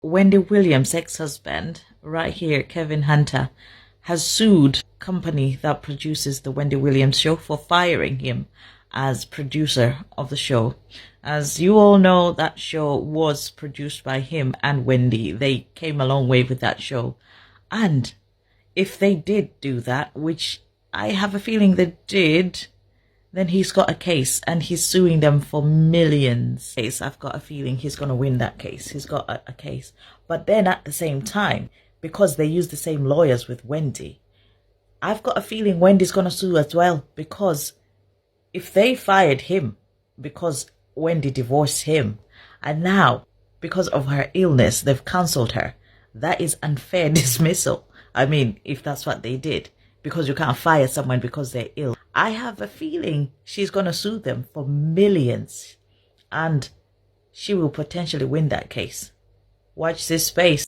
Wendy Williams' ex-husband, right here, Kevin Hunter, has sued company that produces the Wendy Williams show for firing him as producer of the show. As you all know, that show was produced by him and Wendy. They came a long way with that show. And if they did do that, which I have a feeling they did, then he's got a case and he's suing them for millions. I've got a feeling he's going to win that case. He's got a case. But then at the same time, because they use the same lawyers with Wendy, I've got a feeling Wendy's going to sue as well, because if they fired him because Wendy divorced him, and now because of her illness they've cancelled her, that is unfair dismissal. I mean, if that's what they did, because you can't fire someone because they're ill. I have a feeling she's going to sue them for millions, and she will potentially win that case. Watch this space.